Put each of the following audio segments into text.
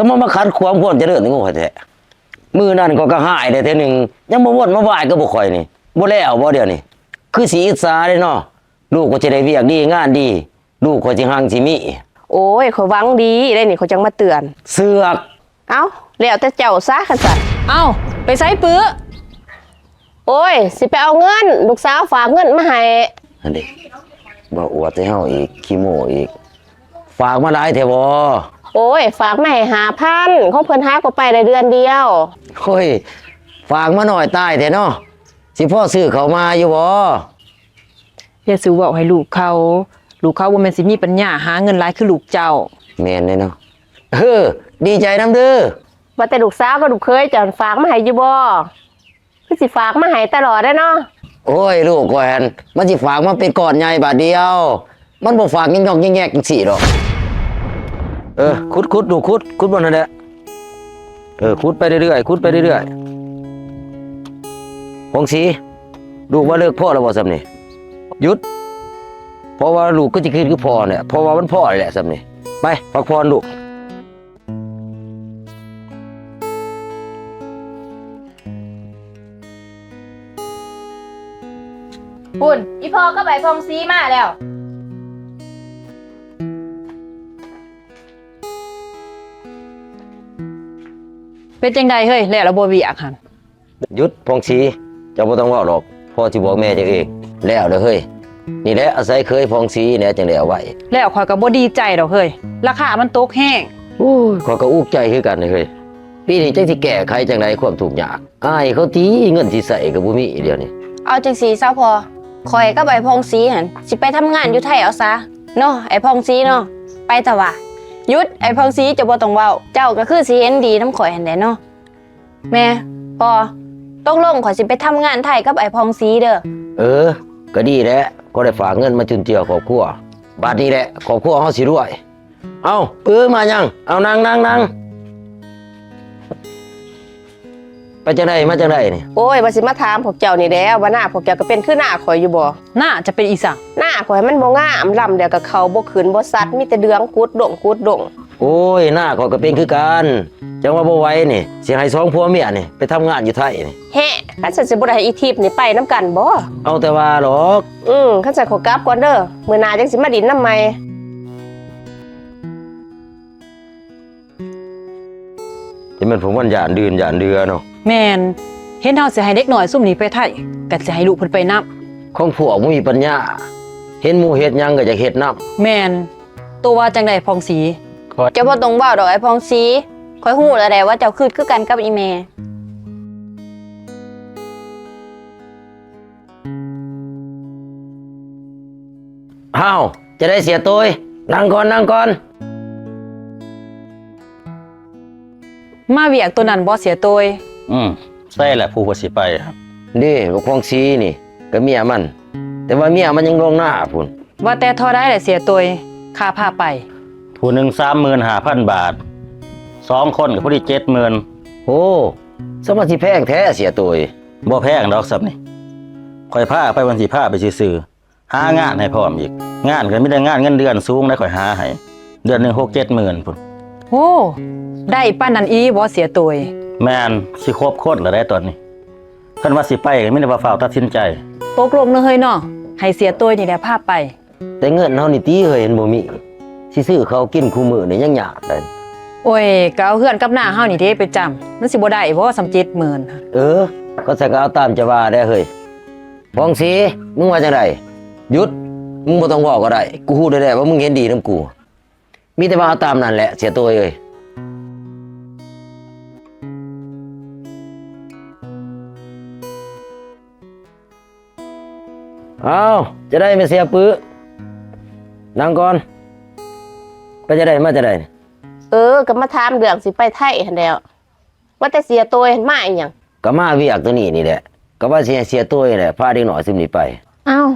ກໍມາ ມາຂັດຂວາງຄວາມຈະເລີນຂອງຂ້ອຍແທ້. ມື້ນັ້ນຂ້ອຍກໍຮ້າຍແລ້ວເທື່ອໜຶ່ງ ຍັງມາວົນມາວາຍກັບພວກຂ້ອຍນີ້ ບໍ່ແລ້ວບໍ່ດຽວນີ້? ຄືຊິອິດສາເດ້ເນາະ ລູກຂ້ອຍຊິໄດ້ວຽກດີງານດີ ລູກຂ້ອຍຊິຮັ່ງຊິມີ. ໂອ້ຍ ຂ້ອຍຫວັງດີເດ້ນີ້ ຂ້ອຍຈັ່ງມາເຕືອນ. ເຊືອກ. ເອົ້າ ແລ້ວແຕ່ເຈົ້າຊະຄັນຊັ້ນ. ເອົ້າ ໄປໃສປຶ? ໂອ້ຍ ຊິໄປເອົາເງິນ ລູກສາວຝາກເງິນມາໃຫ້. ຫັ້ນເດ ເວົ້າອວດໃສ່ເຮົາອີກ ຂີ້ໂມ້ອີກ. ຝາກມາຫຼາຍແທ້ບໍ? ໂອ້ຍ ຝາກມາໃຫ້ຫ້າພັນ ຂອງເພິ່ນຫາກໍໄປໄດ້ເດືອນດຽວ. ໂອ້ຍ ຝາກມາໜ້ອຍຕາຍແທ້ເນາະ ຊິພໍຊື້ເຂົ້າມາຢູ່ບໍ? ຢ່າສູ່ເວົ້າໃຫ້ລູກເຂົາ ລູກເຂົາບໍ່ແມ່ນຊິມີປັນຍາຫາເງິນຫຼາຍຄືລູກເຈົ້າ. ແມ່ນແຫຼະເນາະ. ເອີ ດີໃຈນຳເດີ. ວ່າແຕ່ລູກສາວກັບລູກເຂີຍເຈົ້າຝາກມາໃຫ້ຢູ່ບໍ? ຄືຊິຝາກມາໃຫ້ຕະຫຼອດແຫຼະເນາະ. ໂອ້ຍ ລູກຂ້ອຍຫັ້ນ ມັນຊິຝາກມາເປັນກ້ອນໃຫຍ່ບາດດຽວ ມັນບໍ່ຝາກຍອກໆແຍກໆຈັ່ງຊີ້ດອກ. ເອີ ຂຸດໆ ລູກຂຸດ ຂຸດບ່ອນຫັ້ນແຫຼະ. ເອີ ຂຸດໄປເລື້ອຍໆ ຂຸດໄປເລື້ອຍໆ. ຜ່ອງສີ ລູກວ່າເລິກພໍແລ້ວບໍ່ຊ່ຳນີ້? ຢຸດ ເພາະວ່າລູກຄືຊິຄິດຄືພໍ່ແຫຼະ ເພາະວ່າມັນພໍແຫຼະຊ່ຳນີ້. ໄປ ພັກຜ່ອນລູກ. ພຸ້ນ ອີ່ພໍ່ກັບໄອ້ຜ່ອງສີມາແລ້ວ. ເປັນຈັ່ງໃດເຮີ້ຍ ແລ້ວລະບໍ່ວຽກຫັ້ນ? ຢຸດ ຜ່ອງສີ ເຈົ້າບໍ່ຕ້ອງເວົ້າດອກ ພໍ່ຊິບອກແມ່ເຈົ້າເອງ. ແລ້ວເດີເຮີ້ຍ ນີ້ແຫຼະອາໄສເຂີຍຜ່ອງສີແດ່ຈຶ່ງໄດ້ເອົາໄວ້. ແລ້ວຂ້ອຍກໍບໍ່ດີໃຈດອກເຮີ້ຍ ລາຄາມັນຕົກແຮງ. ໂອ້ຍ ຂ້ອຍກໍອຸກໃຈຄືກັນເຮີ້ຍ ປີນີ້ຈັກຊິແກ້ໄຂຈັ່ງໃດຄວາມທຸກຍາກ. ອາຍເຂົາຕິ ເງິນຊິໃຊ້ກໍບໍ່ມີດຽວນີ້. ເອົາຈັ່ງຊີ້ຊະພໍ່ ຂ້ອຍກັບໄອ້ຜ່ອງສີຫັ້ນ ຊິໄປທຳງານຢູ່ໄທເອົາຊະເນາະ ໄອ້ຜ່ອງສີເນາະ. ໄປຕະຫວາ. ຢຸດ ໄອ້ຜ່ອງສີ ເຈົ້າບໍ່ຕ້ອງເວົ້າ ເຈົ້າກໍຄືຊິເຫັນດີນຳຂ້ອຍຫັ້ນແຫຼະເນາະ. ແມ່ ພໍ່ ຕົກລົງຂ້ອຍຊິໄປທຳງານໄທກັບໄອ້ຜ່ອງສີເດີ. ເອີ ກໍດີແຫຼະ ພໍໄດ້ຝາກເງິນມາຈຸນເຈືອຄອບຄົວ. ບາດນີ້ແຫຼະຄອບຄົວເຮົາຊິລວຍ. ເອົ້າ ເອີ ມາຫຍັງ? ເອົາ ນັ່ງ ນັ່ງ ນັ່ງ. ໄປຈັ່ງໃດ ມາຈັ່ງໃດນີ້? ໂອ້ຍ ວ່າຊິມາຖາມພວກເຈົ້ານີ້ແຫຼະ ວ່ານາພວກເຈົ້າກໍເປັນຄືນາຂ້ອຍຢູ່ບໍ່? ນາຈະເປັນອີ່ສັງ? ນາຂ້ອຍມັນບໍ່ງາມ ລຳແລ້ວກໍເຂົ້າບໍ່ຂຶ້ນບໍ່ຊັດ ມີແຕ່ເດືອງຂຸດດົງຂຸດດົງ. ໂອ້ຍ ນາຂ້ອຍກໍເປັນຄືກັນ ຈັ່ງວ່າບໍ່ໄຫວນີ້ ຊິໃຫ້ສອງຜົວເມຍນີ້ໄປທຳງານຢູ່ໄທນີ້. ແຮະ ຄັນຊັ້ນຊິບໍ່ໄດ້ໃຫ້ອີ່ທິບນີ້ໄປນຳກັນບໍ? ເອົາແຕ່ວ່າດອກ. ອືມ ຄັນຊັ້ນຂໍກັບກ່ອນເດີ ມື້ໜ້າຈັ່ງຊິມາດິນນຳໃໝ່. ຈະແມ່ນພວກມັນຢ້ານດື່ນຢ້ານເດື່ອເນາະ. ແມ່ນ ເຫັນເຮົາຊິໃຫ້ເດັກນ້ອຍຊຸມນີ້ໄປໄທ ກໍຊິໃຫ້ລູກເພິ່ນໄປນຳ. ຂອງພວກບໍ່ມີປັນຍາ ເຫັນໝູ່ເຮັດຫຍັງກໍຢາກເຮັດນຳ. ແມ່ນ. ໂຕວ່າຈັ່ງໃດ ຜ່ອງສີ? ເຈົ້າບໍ່ຕ້ອງເວົ້າດອກ ໄອ້ຜ່ອງສີ ຂ້ອຍຮູ້ແລ້ວແຫຼະວ່າເຈົ້າຄິດຄືກັນກັບອີ່ແມ່. ອ້າວ ຈະໄດ້ເສຍໂຕຍ ນັ່ງກ່ອນ ນັ່ງກ່ອນ. ມາວຽກໂຕນັ້ນບໍ່ເສຍໂຕຍ? ອືມ ໃຊ່ແຫຼະ ຜູ້ວ່າຊິໄປ. ເດ້ ບັກຂອງສີນີ້ ກັບເມຍມັນ ແຕ່ວ່າເມຍມັນຍັງລົງນາພຸ້ນ. ວ່າແຕ່ທໍ່ໃດແຫຼະເສຍໂຕຍ ຄ່າພາໄປ? ຜູ້ໜຶ່ງສາມໝື່ນຫ້າພັນບາດ ສອງຄົນກໍພໍດີເຈັດໝື່ນ. ໂອ້ ສະມາຊິແພງແທ້ເສຍໂຕຍ. ບໍ່ແພງດອກສ່ຳນີ້ ຂ້ອຍພາໄປ ວ່າຊິພາໄປຊື່ໆ ຫາງານໃຫ້ພ້ອມອີກ ງານກໍມີແຕ່ງານເງິນເດືອນສູງໄດ໋ ຂ້ອຍຫາໃຫ້ ເດືອນໜຶ່ງຫົກເຈັດໝື່ນພຸ້ນ. ໂອ້ ໄດ້ປານນັ້ນອີ່ຫຼີບໍ່ເສຍໂຕຍ? ແມ່ນ ຊິຄົບຄົນແລ້ວໄດ໋ຕອນນີ້. ຄັນວ່າຊິໄປກໍມີແຕ່ວ່າຟ້າວຕັດສິນໃຈ. ຕົກລົງເນາະເຮີ້ຍເນາະ ໃຫ້ເສຍໂຕຍນີ້ແຫຼະພາໄປ. ແຕ່ເງິນເຮົານີ້ຕິເຮີ້ຍ ມັນບໍ່ມີ ຊິຊື້ເຂົ້າກິນຄູ່ມື້ນີ້ຍັງຍາກໄດ໋. ໂອ້ຍ ກໍເອົາເຮືອນກັບນາເຮົານີ້ເດ້ໄປຈຳ ມັນຊິບໍ່ໄດ້ບໍ່ສ່ຳເຈັດໝື່ນ? ເອີ ກໍຊັ້ນກໍເອົາຕາມເຈົ້າວ່າແດ່ເຮີ້ຍ. ຜ່ອງສີ ມຶງວ່າຈັ່ງໃດ? ຢຸດ ມຶງບໍ່ຕ້ອງເວົ້າກໍໄດ້ ກູຮູ້ແດ່ໆວ່າມຶງເຫັນດີນຳກູ. ມີແຕ່ວ່າເອົາຕາມນັ້ນແຫຼະ ເສຍໂຕຍເອີຍ. ອ້າວ ຈະໄດ້ແມ່ເສຍປຶ ນັ່ງກ່ອນ. ໄປຈະໄດ້ ມາຈະໄດ້? ເອີ ກໍມາຖາມເລື່ອງຊິໄປໄທຫັ້ນແຫຼ້ວ. ວ່າແຕ່ເສຍໂຕຍຫັ້ນມາອີ່ຫຍັງ? ກໍມາວຽກໂຕນີ້ນີ້ແຫຼະ ກໍວ່າຊິໃຫ້ເສຍໂຕຍແຫຼະ ພາເດັກນ້ອຍຊຸມນີ້ໄປ. ອ້າວ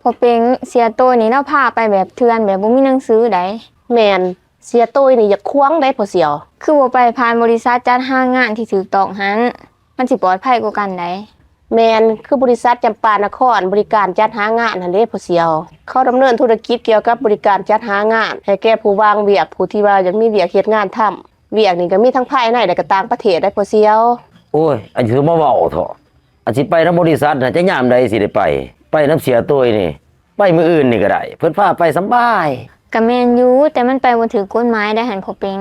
ພໍ່ເປັງ ເສຍໂຕຍນີ້ລາວພາໄປແບບເຖື່ອນ ແບບບໍ່ມີໜັງສືໃດ໋. ແມ່ນ ເສຍໂຕຍນີ້ຢາກຂວາງໃດ໋ພໍ່ສຽວ. ຄືບໍ່ໄປຜ່ານບໍລິສັດຈັດຫາງານທີ່ຖືກຕ້ອງຫັ້ນ ມັນຊິປອດໄພກວ່າກັນໃດ໋. ແມ່ນ ຄືບໍລິສັດຈຳປານະຄອນ ບໍລິການຈັດຫາງານຫັ້ນເດ້ພໍ່ສຽວ. ເຂົາດຳເນີນທຸລະກິດກ່ຽວກັບບໍລິການຈັດຫາງານ ໃຫ້ແກ່ຜູ້ວ່າງວຽກ ຜູ້ທີ່ວ່າຢາກມີວຽກເຮັດງານທຳ. ວຽກນີ້ກໍມີທັງພາຍໃນ ແລະກໍຕ່າງປະເທດໄດ໋ພໍ່ສ່ຽວ. ໂອ້ຍ ອັນຊິມາເວົ້າເຖາະ ອັນຊິໄປນຳບໍລິສັດນະ ຈັກຍາມໃດຊິໄດ້ໄປ? ໄປນຳເສຍໂຕຍນີ້ ໄປມື້ອື່ນນີ້ກໍໄດ້ ເພິ່ນພາໄປສຳບາຍ. ກະແມ່ນຢູ່ ແຕ່ມັນໄປບໍ່ຖືກກົດໝາຍໄດ໋ຫັ້ນພໍ່ເປັງ.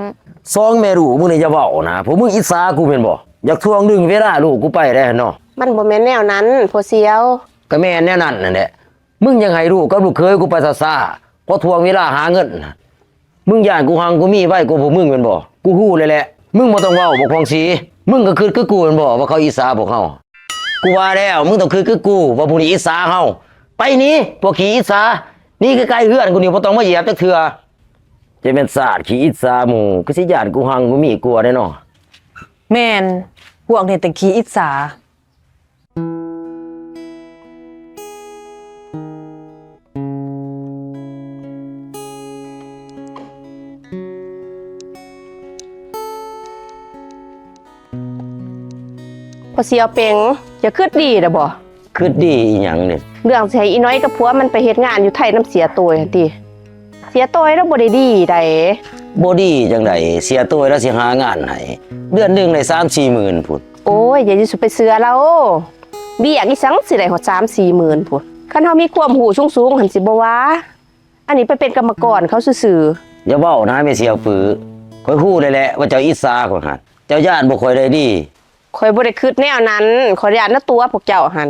ສອງແມ່ລູກມຶງນີ້ຢ່າເວົ້ານະ ພວກມຶງອິດສາກູແມ່ນບໍ່? ຢາກຖ່ວງດຶງເວລາລູກກູໄປໄດ໋ຫັ້ນເນາະ. ມັນບໍ່ແມ່ນແນວນັ້ນພໍ່ສ່ຽວ. ກະແມ່ນແນວນັ້ນຫັ້ນແຫຼະ ມຶງຢາກໃຫ້ລູກກັບລູກເຂີຍກູໄປຊ້າໆ ເພາະຖ່ວງເວລາຫາເງິນ. ມຶງຢ້ານກູຮັ່ງກູມີໄວກວ່າພວກມຶງແມ່ນບໍ່? ກູຮູ້ແລ້ວແຫຼະ ມຶງບໍ່ຕ້ອງເວົ້າ ບັກຜ່ອງສີ. ມຶງກໍຄິດຄືກູແມ່ນບໍ່ວ່າເຂົາອິດສາພວກເຮົາ? ກູວ່າແລ້ວ ມຶງຕ້ອງຄິດຄືກູວ່າພວກນີ້ອິດສາເຮົາ. ໄປໜີ ພວກຂີ້ອິດສາ ໜີໄກໆເຮືອນກູນີ້ ບໍ່ຕ້ອງມາຢຽບຈັກເທື່ອ. ຈະແມ່ນຊາດຂີ້ອິດສາໝູ່ ຄືຊິຢ້ານກູຮັ່ງກູມີກວ່າແດ່ເນາະ. ແມ່ນ ພວກນີ້ແຕ່ຂີ້ອິດສາ. ພໍ່ສ່ຽວເປັງ ຈະຄິດດີແລ້ວບໍ່? ຄິດດີອີ່ຫຍັງນີ້? ເລື່ອງຊິໃຫ້ອີນ້ອຍກັບຜົວມັນໄປເຮັດງານຢູ່ໄທນຳເສຍໂຕຍຫັ້ນຕິ. ເສຍໂຕຍລາວບໍ່ໄດ້ດີໃດ໋. ບໍ່ດີຈັ່ງໃດ? ເສຍໂຕຍລາວຊິຫາງານໃຫ້ ເດືອນໜຶ່ງໄດ້ສາມສີ່ໝື່ນພຸ້ນ. ໂອ້ຍ ຢ່າຊິໄປເຊື່ອລາວ. ວຽກອີ່ຫຍັງຊິໄດ້ຮອດສາມສີ່ໝື່ນພຸ້ນ. ຄັນເຮົາມີຄວາມຮູ້ສູງໆຫັ້ນຊິບໍ່ວ່າ. ອັນນີ້ໄປເປັນກຳມະກອນເຂົາຊື່ໆ. ຢ່າເວົ້ານະແມ່ສ່ຽວປື. ຂ້ອຍຮູ້ແລ້ວແຫຼະວ່າເຈົ້າອິດສາຂ້ອຍຫັ້ນ. ເຈົ້າຢ້ານບໍ່ຂ້ອຍໄດ້ດີ. ຂ້ອຍບໍ່ໄດ້ຄິດແນວນັ້ນ. ຂ້ອຍຢ້ານນະຕົວພວກເຈົ້າຫັ້ນ.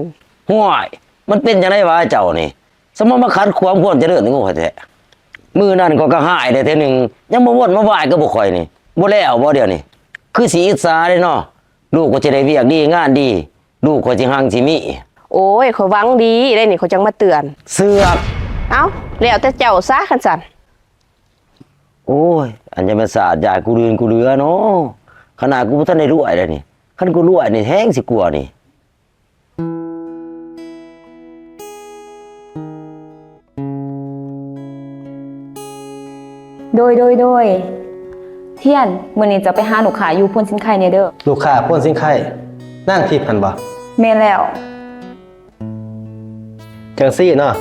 ຫ້ວຍ ມັນເປັນຈັ່ງໃດວະເຈົ້ານີ້? ສະມາມາຂັດຂວາງຄວາມຈະເລີນຂອງຂ້ອຍແທ້. ມື້ນັ້ນຂ້ອຍກໍຮ້າຍແລ້ວເທື່ອໜຶ່ງ ຍັງມາວົນມາວາຍກັບພວກຂ້ອຍນີ້ ບໍ່ແລ້ວບໍ່ດຽວນີ້? ຄືຊິອິດສາເດ້ເນາະ. ລູກຂ້ອຍຊິໄດ້ວຽກດີງານດີ ລູກຂ້ອຍຊິຮັ່ງຊິມີ. ໂອ້ຍ ຂ້ອຍຫວັງດີໄດ໋ນີ້ ຂ້ອຍຈັ່ງມາເຕືອນ. ເສືອກ. ເອົ້າ ແລ້ວແຕ່ເຈົ້າຊະຄັນຊັ້ນ. ໂອ້ຍ ອັນຈະແມ່ນສາດຢາຍກູລື່ນກູເຫຼືອເນາະ. ຂະໜາດກູບໍ່ທັນໄດ້ລວຍເດ້ນີ້ ຄັນກູລວຍນີ້ແຮງຊິກວ່ານີ້. ໂດຍ ໂດຍ ໂດຍ. ທຽນ, ມື້ນີ້ເຈົ້າໄປຫາລູກຄ້າຢູ່ໂພນຊິນໄຄແດ່ເດີ. ລູກຄ້າໂພນຊິນໄຄ? ນາງທິບຫັ້ນບໍ? ແມ່ນແລ້ວ. ຈັ່ງຊີ້ເນາະ,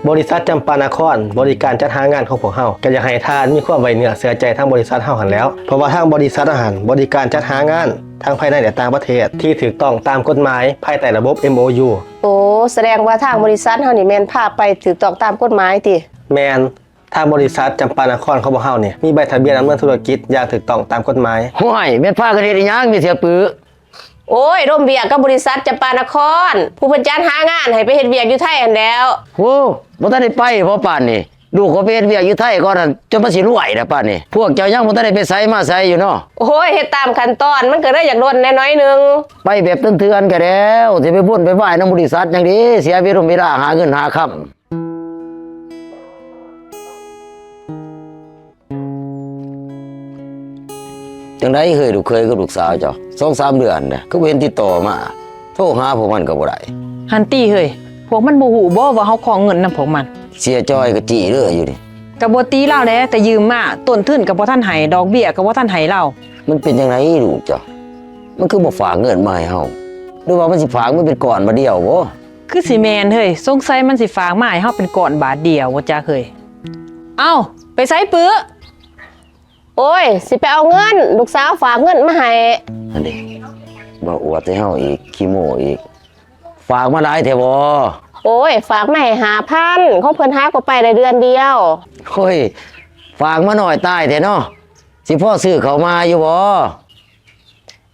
ບໍລິສັດຈຳປານະຄອນບໍລິການຈັດຫາງານຂອງພວກເຮົາ ກໍຢາກໃຫ້ທ່ານມີຄວາມໄວ້ເນື້ອເຊື່ອໃຈທາງບໍລິສັດເຮົາຫັ້ນແຫຼ້ວ. ເພາະວ່າທາງບໍລິສັດເຮົາຫັ້ນບໍລິການຈັດຫາງານ ທັງພາຍໃນ ແລະ ຕ່າງປະເທດ ທີ່ຖືກຕ້ອງຕາມກົດໝາຍ ພາຍໃຕ້ລະບົບ ເອັມໂອຢູ. ໂອ້ ສະແດງວ່າທາງບໍລິສັດເຮົານີ້ແມ່ນພາໄປຖືກຕ້ອງຕາມກົດໝາຍຕິ? ແມ່ນ. ທາງບໍລິສັດຈຳປານະຄອນຂອງພວກເຮົານີ້ ມີໃບທະບຽນດຳເນີນທຸລະກິດຢ່າງຖືກຕ້ອງຕາມກົດໝາຍ. ຫ້ວຍ ແມ່ນພາກັນເຮັດອີ່ຫຍັງແມ່ເສຍປຶ? ໂອ້ຍ ລົມວຽກກັບບໍລິສັດຈຳປານະຄອນ ຜູ້ເພິ່ນຈັດຫາງານໃຫ້ໄປເຮັດວຽກຢູ່ໄທຫັ້ນແຫຼ້ວ. ໂອ້ ບໍ່ທັນໄດ້ໄປພໍປານນີ້. ລູກຂ້ອຍໄປເຮັດວຽກຢູ່ໄທກ່ອນຫັ້ນ ຈົນມັນຊິລວຍແລ້ວປານນີ້. ພວກເຈົ້າຍັງບໍ່ທັນໄດ້ໄປໃສມາໃສຢູ່ເນາະ? ໂອ້ຍ ເຮັດຕາມຂັ້ນຕອນ ມັນກໍເລີຍຢາກດົນແດ່ໜ້ອຍໜຶ່ງ. ໄປແບບເຖື່ອນໆກໍແລ້ວ ຊິໄປວຸ້ນໄປວາຍນຳບໍລິສັດຫຍັງເດ ເສຍເວລົມເວລາຫາເງິນຫາຄຳ. ຈັ່ງໃດເຮີ້ຍ ລູກເຂີຍກັບລູກສາວເຈົ້າ ສອງສາມເດືອນແລ້ວ ຄືບໍ່ເຫັນຕິດຕໍ່ມາ ໂທຫາພວກມັນກໍບໍ່ໄດ້? ຫັ້ນຕິເຮີ້ຍ ພວກມັນບໍ່ຮູ້ບໍວ່າເຮົາຂໍເງິນນຳພວກມັນ? ເສຍຈ່ອຍກໍຈີ້ເລີຍຢູ່ນີ້. ກໍບໍ່ຕິລາວແຫຼະ ແຕ່ຢືມມາ ຕົ້ນທຶນກໍບໍ່ທັນໃຫ້ ດອກເບ້ຍກໍບໍ່ທັນໃຫ້ລາວ. ມັນເປັນຈັ່ງໃດລູກເຈົ້າ? ມັນຄືບໍ່ຝາກເງິນມາໃຫ້ເຮົາ ຫຼືວ່າມັນຊິຝາກມາເປັນກ້ອນບາດດຽວບໍ? ຄືຊິແມ່ນເຮີ້ຍ ສົງໄສມັນຊິຝາກມາໃຫ້ເຮົາເປັນກ້ອນບາດດຽວບໍ່ຈັກເຮີ້ຍ. ເອົ້າ ໄປໃສປຶ? ໂອ້ຍ ຊິໄປເອົາເງິນ ລູກສາວຝາກເງິນມາໃຫ້. ອັນນີ້ ບໍ່ອວດໃສ່ເຮົາອີກ ຂີ້ໂມ້ອີກ. ຝາກມາຫຼາຍແທ້ບໍ? ໂອ້ຍ ຝາກມາໃຫ້ຫ້າພັນ ຂອງເພິ່ນຫາກໍໄປໄດ້ເດືອນດຽວ. ໂອ້ຍ ຝາກມາໜ້ອຍຕາຍແທ້ເນາະ ຊິພໍຊື້ເຂົ້າມາຢູ່ບໍ?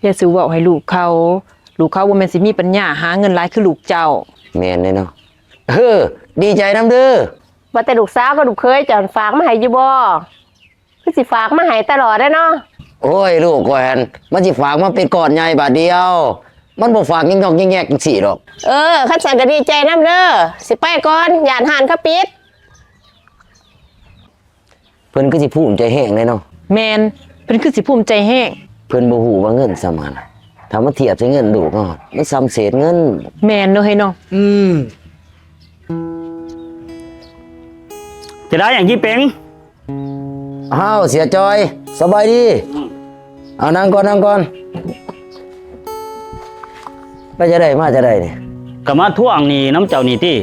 ຢ່າສູ່ເວົ້າໃຫ້ລູກເຂົາ ລູກເຂົາບໍ່ແມ່ນຊິມີປັນຍາຫາເງິນຫຼາຍຄືລູກເຈົ້າ. ແມ່ນເດ້ເນາະ. ເອີ ດີໃຈນຳເດີ. ວ່າແຕ່ລູກສາວກັບລູກເຂີຍເຈົ້າຝາກມາໃຫ້ຢູ່ບໍ່? ຄືຊິຝາກມາໃຫ້ຕະຫຼອດແຫຼະເນາະ. ໂອ້ຍ ລູກຂ້ອຍຫັ້ນ ມັນຊິຝາກມາເປັນກ້ອນໃຫຍ່ບາດດຽວ ມັນບໍ່ຝາກຍອກໆແຍກໆ ຈັ່ງຊີ້ດອກ. ເອີ ຄັນຊັ້ນກໍດີໃຈນຳເດີ. ຊິໄປກ່ອນ ຢ້ານຮ້ານເຂົາປິດ. ເພິ່ນຄືຊິພູມໃຈແຮງເດ້ເນາະ. ແມ່ນ ເພິ່ນຄືຊິພູມໃຈແຮງ. ເພິ່ນບໍ່ຮູ້ວ່າເງິນສ່ຳຫັ້ນ ຖ້າມາທຽບໃສ່ເງິນລູກເຮົາ ມັນສ່ຳເສດເງິນ. ແມ່ນເນາະເຮີ້ຍເນາະ. ອືມ. ຈະໄດ້ຫຍັງຈີ່ເປັງ? ອ້າວ ເສຍຈ່ອຍ ສະບາຍດີ. ອືມ. ເອົາ ນັ່ງກ່ອນ ນັ່ງກ່ອນ. ໄປຈັ່ງໃດ ມາຈັ່ງໃດນີ້? ກໍມາທວງໜີ້ນຳເຈົ້ານີ້ຕິ.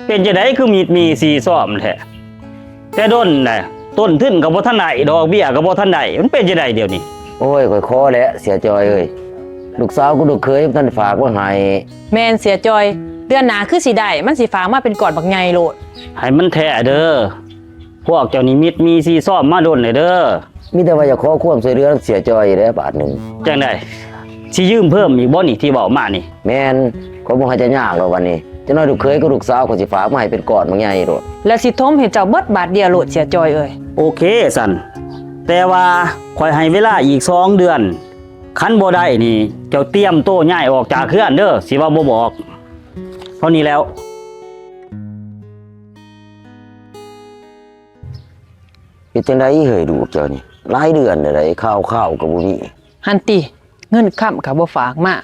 ເປັນຈັ່ງໃດຄືມິດມີຊີຊອມແທ້? ແຕ່ດົນແຫຼະ ຕົ້ນທຶນກໍບໍ່ທັນໄດ້ ດອກເບ້ຍກໍບໍ່ທັນໄດ້ ມັນເປັນຈັ່ງໃດດຽວນີ້? ໂອ້ຍ ຂ້ອຍຂໍແຫຼະ ເສຍຈ່ອຍເອີຍ, ລູກສາວກັບລູກເຂີຍມັນທັນໄດ້ຝາກມາໃຫ້. ແມ່ນ ເສຍຈ່ອຍ, ເດືອນໜ້າຄືຊິໄດ້, ມັນຊິຝາກມາເປັນກ້ອນບັກໃຫຍ່ໂລດ. ໃຫ້ມັນແທ້ເດີ້, ພວກເຈົ້ານີ້ມິດມີຊີຊອມມາດົນແລ້ວເດີ້. ມີແຕ່ວ່າຢາກຂໍຄວາມຊ່ວຍເຫຼືອນຳເສຍຈ່ອຍແຫຼະບາດໜຶ່ງ. ຈັ່ງໃດ? ຊິຢືມເພີ່ມອີກບໍ່ນີ້ທີ່ເວົ້າມານີ້? ແມ່ນ, ຂ້ອຍບໍ່ໃຫ້ເຈົ້າຍາກດອກບາດນີ້. ຈັກໜ້ອຍລູກເຂີຍກັບລູກສາວຂ້ອຍຊິຝາກມາໃຫ້ເປັນກ້ອນບັກໃຫຍ່ໂລດ. ແລ້ວຊິຖົມໃຫ້ເຈົ້າເບິດບາດດຽວໂລດ ເສຍຈ່ອຍເອີຍ. ໂອເຄຊັ້ນ, ແຕ່ວ່າຂ້ອຍໃຫ້ເວລາອີກສອງເດືອນ, ຄັນບໍ່ໄດ້ນີ້ ເຈົ້າຕຽມໂຕຍ້າຍອອກຈາກເຮືອນເດີ້, ຊິວ່າບໍ່ບອກ. ເທົ່ານີ້ແລ້ວ. ເຮັດຈັ່ງໃດເຮີ້ຍລູກເຈົ້ານີ້? ຫຼາຍເດືອນແລ້ວໃດ, ຂ່າວຄາວກໍບໍ່ມີ. ຫັ້ນຕິ, ເງິນຄຳກໍບໍ່ຝາກມາ.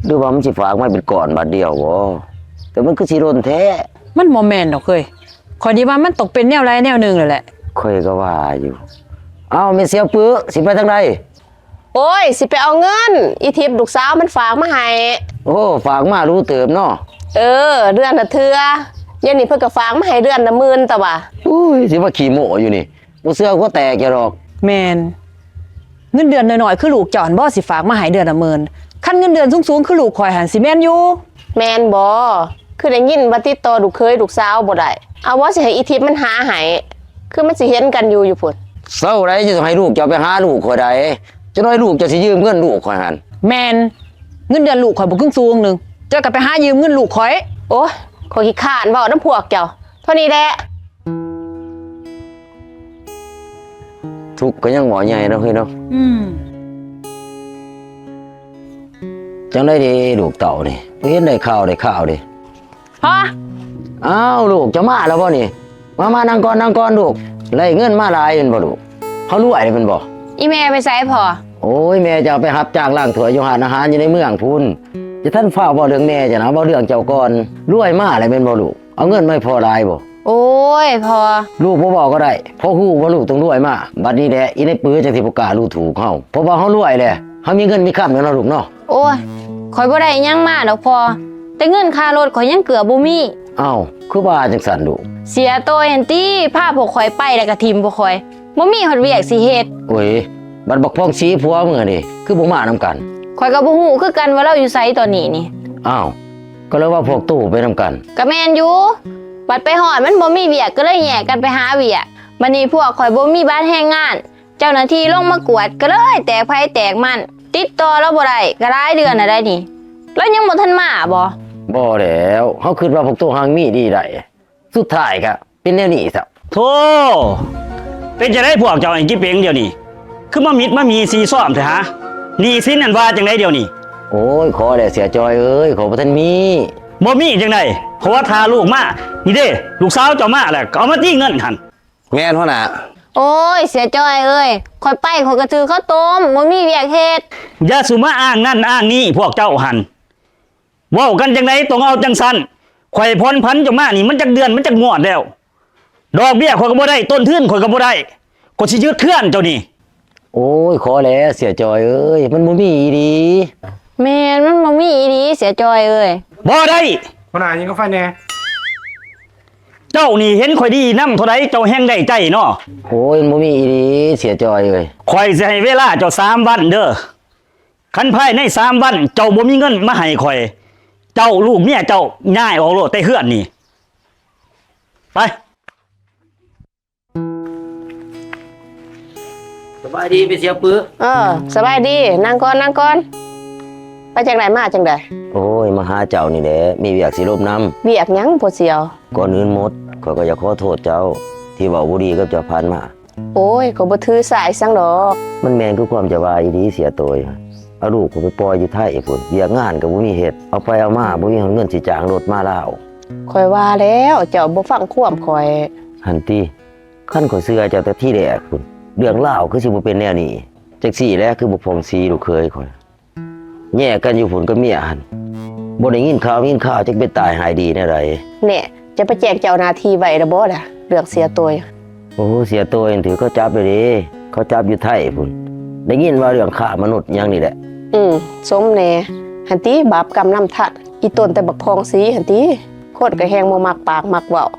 ຫຼືວ່າມັນຊິຝາກມາເປັນກ້ອນບາດດຽວບໍ? ແຕ່ມັນຄືຊິດົນແທ້. ມັນບໍ່ແມ່ນດອກເຮີ້ຍ, ຂ້ອຍນີ້ວ່າມັນຕ້ອງເປັນແນວໃດແນວໜຶ່ງແລ້ວແຫຼະ. ຂ້ອຍກໍວ່າຢູ່. ເອົ້າ ແມ່ເສຍປຶ, ຊິໄປທາງໃດ? ໂອ້ຍ ຊິໄປເອົາເງິນ, ອີທິບລູກສາວມັນຝາກມາໃຫ້. ໂອ້ ຝາກມາຫຼູ່ເຕີບເນາະ. ເອີ ເດືອນລະເທື່ອ, ດຽວນີ້ເພິ່ນກໍຝາກມາໃຫ້ເດືອນລະໝື່ນຕະຫວາ. ໂອ້ຍ ຊິວ່າຂີ້ໂມ້ຢູ່ນີ້, ບໍ່ເຊື່ອຫົວແຕກຢູ່ດອກ. ແມ່ນ, ເງິນເດືອນນ້ອຍໆຄືລູກເຈົ້າຫັ້ນບໍ່ ຊິຝາກມາໃຫ້ເດືອນລະໝື່ນ? ຄັນເງິນເດືອນສູງໆຄືລູກຂ້ອຍຫັ້ນ ຊິແມ່ນຢູ່. ແມ່ນບໍ່? ຄືໄດ້ຍິນວ່າຕິດຕໍ່ລູກເຂີຍລູກສາວບໍ່ໄດ້. ເອົາບໍ່ ຊິໃຫ້ອີທິບມັນຫາໃຫ້, ຄືມັນຊິເຫັນກັນຢູ່ຢູ່ພຸ້ນ. ເຊົາໃດ ຈະຕ້ອງໃຫ້ລູກເຈົ້າໄປຫາລູກຂ້ອຍໃດ. ຈັກໜ້ອຍລູກເຈົ້າຊິຢືມເງິນລູກຂ້ອຍຫັ້ນ. ແມ່ນ, ເງິນເດືອນລູກຂ້ອຍບໍ່ຂຶ້ນສູງໜຶ່ງ, ເຈົ້າກໍໄປຫາຢືມເງິນລູກຂ້ອຍ. ໂອ້ຍ ຂ້ອຍຂີ້ຄ້ານເວົ້ານຳພວກເຈົ້າ. ເທົ່ານີ້ແຫຼະ. ທຸກກໍຍັງໝໍ້ໃຫຍ່ເນາະເຮີ້ຍເນາະ. ອືມ. ຈັ່ງໃດເດລູກເຕົ້ານີ້, ບໍ່ເຫັນໄດ້ຂ່າວໄດ້ຂ່າວເດ. ພໍ່. ອ້າວ ລູກເຈົ້າມາແລ້ວບໍ່ນີ້? ມາ ມາ ນັ່ງກ່ອນ ນັ່ງກ່ອນລູກ. ໄດ້ເງິນມາຫຼາຍແມ່ນບໍ່ລູກ? ເຮົາລວຍແລ້ວແມ່ນບໍ່? ອີ່ແມ່ໄປໃສພໍ່? ໂອ້ຍ ແມ່ເຈົ້າໄປຮັບຈ້າງລ້າງຖ້ວຍຢູ່ຮ້ານອາຫານຢູ່ໃນເມືອງພຸ້ນ. ຢ່າທັນຟ້າວເວົ້າເລື່ອງແມ່ເຈົ້ານະ, ເວົ້າເລື່ອງເຈົ້າກ່ອນ. ລວຍມາແລ້ວແມ່ນບໍ່ລູກ? ເອົາເງິນມາໃຫ້ພໍ່ຫຼາຍບໍ່? ໂອ້ຍ ພໍ່. ລູກບໍ່ເວົ້າກໍໄດ້, ພໍ່ຮູ້ວ່າລູກຕ້ອງລວຍມາ. ບັດນີ້ແຫຼະ ອີ່ນາຍປືຈັ່ງຊິບໍ່ກ້າດູຖູກເຮົາ, ເພາະວ່າເຮົາລວຍແລ້ວ, ເຮົາມີເງິນມີຄຳແລ້ວເນາະລູກເນາະ. ໂອ້ຍ ຂ້ອຍບໍ່ໄດ້ຫຍັງມາດອກພໍ່, ແຕ່ເງິນຄ່າລົດຂ້ອຍຍັງເກືອບບໍ່ມີ. ເອົ້າ ຄືວ່າຈັ່ງຊັ້ນລູກ? ເສຍໂຕຫັ້ນຕິ ພາພວກຂ້ອຍໄປແລ້ວກໍຖິ້ມພວກຂ້ອຍ, ບໍ່ມີຮອດວຽກຊິເຮັດ. ໂອ້ຍ ບັດບັກພອງສີຜົວມຶງຫັ້ນເດ ຄືບໍ່ມານຳກັນ? ຂ້ອຍກໍບໍ່ຮູ້ຄືກັນວ່າລາວຢູ່ໃສຕອນນີ້ນີ້. ອ້າວ ກໍເລີຍວ່າພວກໂຕໄປນຳກັນ. ກໍແມ່ນຢູ່, ບັດໄປຮອດມັນບໍ່ມີວຽກ ກໍເລີຍແຍກກັນໄປຫາວຽກ. ບັດນີ້ພວກຂ້ອຍບໍ່ມີບັດແຮງງານ, ເຈົ້າໜ້າທີ່ລົງມາກວດ ກໍເລີຍແຕກໃຜແຕກມັນ. ຕິດຕໍ່ລາວບໍ່ໄດ້ ກໍຫຼາຍເດືອນແລ້ວໃດ໋ນີ້. ລາວຍັງບໍ່ທັນມາບໍ? ບໍ່ແລ້ວ, ເຮົາຄິດວ່າພວກໂຕຮັ່ງມີດີໄດ໋, ສຸດທ້າຍກໍເປັນແນວນີ້ຊະ. ໂທ້! ເປັນຈັ່ງໃດພວກເຈົ້ານີ້ ກິເປັງດຽວນີ້ ຄືມາມິດມາມີຊີຊອມແທ້ຫາ? ໜີ້ສິນນັ້ນວ່າຈັ່ງໃດດຽວນີ້? ໂອ້ຍ ຂໍແຫຼະເສຍຈ່ອຍເອີຍ, ຂ້ອຍບໍ່ທັນມີ. ບໍ່ມີຈັ່ງໃດ? ເພາະວ່າຖ້າລູກມາ, ນີ້ເດ້ ລູກສາວເຈົ້າມາແລ້ວ ກໍເອົາມາຕິເງິນຫັ້ນ. ແມ່ນ ຫົວໜ້າ. ໂອ້ຍ ເສຍຈ່ອຍເອີຍ, ຂ້ອຍໄປຂ້ອຍກໍຖືເຂົ້າຕົ້ມ, ບໍ່ມີວຽກເຮັດ. ຢ່າສູ່ມາອ້າງນັ້ນອ້າງນີ້ ພວກເຈົ້າຫັ້ນ. ເວົ້າກັນຈັ່ງໃດຕ້ອງເອົາຈັ່ງຊັ້ນ. ຂ້ອຍຜ່ອນຜັນເຈົ້າມານີ້ ມັນຈັກເດືອນ ມັນຈັກງວດແລ້ວ. ດອກເບ້ຍຂ້ອຍກໍບໍ່ໄດ້, ຕົ້ນທຶນຂ້ອຍກໍບໍ່ໄດ້. ຂ້ອຍຊິຍຶດເຮືອນເຈົ້ານີ້. ໂອ້ຍ ຂໍແຫຼະເສຍຈ່ອຍເອີຍ, ມັນບໍ່ມີອີ່ຫຼີ. ແມ່ນ, ມັນບໍ່ມີອີ່ຫຼີເສຍຈ່ອຍເອີຍ. ບໍ່ໄດ້. ຫົວໜ້າ ຍິງກາໄຟແດ່. ເຈົ້ານີ້ເຫັນຂ້ອຍດີນຳເທົ່າໃດ ເຈົ້າແຮ່ງໄດ້ໃຈເນາະ. ໂອ້ຍ ມັນບໍ່ມີອີ່ຫຼີເສຍຈ່ອຍເອີຍ. ຂ້ອຍຊິໃຫ້ເວລາເຈົ້າສາມວັນເດີ້. ຄັນພາຍໃນສາມວັນເຈົ້າບໍ່ມີເງິນມາໃຫ້ຂ້ອຍ, ເຈົ້າລູກເມຍເຈົ້າຍ້າຍອອກໂລດແຕ່ເຮືອນນີ້. ໄປ. ສະບາຍດີ ໄປເສຍປື. ເອີ ສະບາຍດີ. ນັ່ງກ່ອນ ນັ່ງກ່ອນ. ໄປຈັ່ງໃດ ມາຈັ່ງໃດ? ໂອ້ຍ ມາຫາເຈົ້ານີ້ແຫຼະ, ມີວຽກຊິລົມນຳ. ວຽກຫຍັງພໍ່ສຽວ? ກ່ອນອື່ນໝົດ ຂ້ອຍກໍຢາກຂໍໂທດເຈົ້າ ທີ່ເວົ້າບໍ່ດີກັບເຈົ້າຜ່ານມາ. ໂອ້ຍ ຂ້ອຍບໍ່ຖືສາອີ່ຫຍັງດອກ. ມັນແມ່ນຄືຄວາມເຈົ້າວ່າອີ່ຫຼີເສຍໂຕຍ. ເອົາລູກຂ້ອຍໄປປ່ອຍຢູ່ໄທພຸ້ນ, ວຽກງານກໍບໍ່ມີເຮັດ, ເອົາໄປເອົາມາບໍ່ມີເງິນຊິຈ້າງລົດມາລາວ. ຂ້ອຍວ່າແລ້ວ ເຈົ້າບໍ່ຟັງຄວາມຂ້ອຍ. ຫັ້ນຕິ, ຄັນຂ້ອຍເຊື່ອເຈົ້າແຕ່ທີແລກພຸ້ນ, ເລື່ອງລາວຄືຊິບໍ່ເປັນແນວນີ້. ຈັກຊີ້ແຫຼະ ຄືບໍ່ພອງສີລູກເຂີຍຂ້ອຍ. ແຍກກັນຢູ່ພຸ້ນກັບເມຍຫັ້ນ, ບໍ່ໄດ້ຍິນຂ່າວ ຍິນຂ່າວ ຈັກເປັນຕາຍຮ້າຍດີແນວໃດ. ແນ່, ຈະໄປແຈ້ງເຈົ້າໜ້າທີ່ໄວ້ລະບໍ່ລະ ເລື່ອງເສຍໂຕຍ? ໂອ້ ເສຍໂຕຍນັ້ນຖືກເຂົາຈັບແລ້ວເດ້, ເຂົາຈັບຢູ່ໄທພຸ້ນ. ໄດ້ຍິນວ່າເລື່ອງຄ້າມະນຸດຫຍັງນີ້ແຫຼະ. ອືມ, ສົມແນ່. ຫັ້ນຕິ, ບາບກຳນຳທັນ. ອີ່ຕົນແຕ່ບັກພອງສີຫັ້ນຕິ, ຄົນກໍແຮ່ງບໍ່ມັກປາກມັກເວົ້າ.